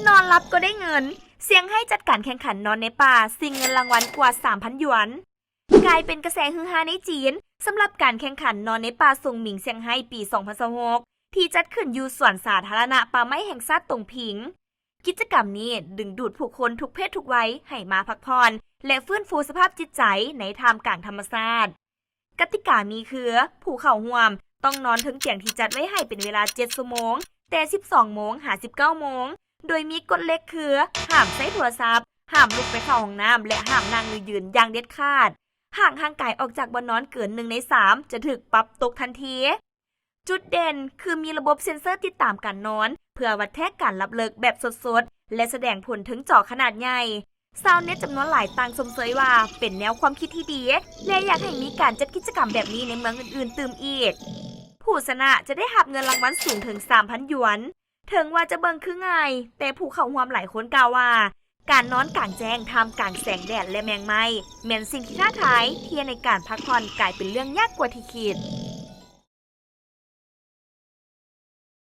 ນອນຫຼັບກໍໄດ້ເງິນ. ຊຽງໄຮ້ຈັດການແຂ່ງຂັນນອນໃນປ່າ ຊິງເງິນລາງວັນກວ່າ ສາມພັນ ຢວນ. ກາຍເປັນກະແສຮືຮາໃນຈີນ ສຳລັບການແຂ່ງຂັນນອນໃນປ່າຊົງໝິງຊຽງໄຮ້ ປີ ສອງພັນຊາວຫົກ ທີ່ຈັດຂຶ້ນຢູ່ສວນສາທາລະນະປ່າໄມ້ແຫ່ງຊາດຕົງຜິງ. ກິດຈະກຳນີ້ດຶງດູດຜູ້ຄົນທຸກເພດທຸກໄວໃຫ້ມາພັກຜ່ອນ ແລະ ຟື້ນຟູສະພາບຈິດໃຈໃນທ່າມກາງທຳມະຊາດ. ກະຕິກາມີຄື ຜູ້ເຂົ້າຮ່ວມຕ້ອງນອນເທິງຕຽງທີ່ຈັດໄວ້ໃຫ້ເປັນເວລາ ເຈັດ ຊົ່ວໂມງ, ແຕ່ ສິບສອງ ໂມງ ຫາ ສິບເກົ້າ ໂມງ, ໂດຍມີກົດເຫຼັກຄື ຫ້າມໃຊ້ໂທລະສັບ, ຫ້າມລຸກໄປເຂົ້າຫ້ອງນ້ຳ ແລະ ຫ້າມນັ່ງ ຫຼື ຢືນຢ່າງເດັດຂາດ. ຫາກຮ່າງກາຍອອກຈາກບ່ອນນອນເກີນໜຶ່ງໃນສາມ ຈະຖືກປັບຕົກທັນທີ. ຈຸດເດັ່ນຄືມີລະບົບເຊັນເຊີຕິດຕາມການນອນ ເພື່ອວັດແທກການຫຼັບເລິກແບບສົດໆ ແລະ ສະແດງຜົນເທິງຈໍຂະໜາດໃຫຍ່. ຊາວເນັດຈຳນວນຫຼາຍຕ່າງຊົມເຊີຍວ່າເປັນແນວຄວາມຄິດທີ່ດີ ແລະ ຢາກໃຫ້ມີການຈັດກິດຈະກຳແບບນີ້ໃນເມືອງອື່ນໆຕື່ມອີກ. ຜູ້ຊະນະຈະໄດ້ຮັບເງິນລາງວັນສູງເຖິງ ສາມພັນ ຢວນ. ເຖິງວ່າຈະເບິ່ງຄືງ່າຍ, ແຕ່ຜູ້ເຂົ້າຮ່ວມຫຼາຍຄົນກ່າວວ່າ ການນອນກາງແຈ້ງທ່າມກາງແສງແດດ ແລະ ແມງໄມ້ ແມ່ນສິ່ງທີ່ທ້າທາຍ ທີ່ເຮັດໃຫ້ການພັກຜ່ອນກາຍເປັນເລື່ອງຍາກກວ່າທີ່ຄິດ.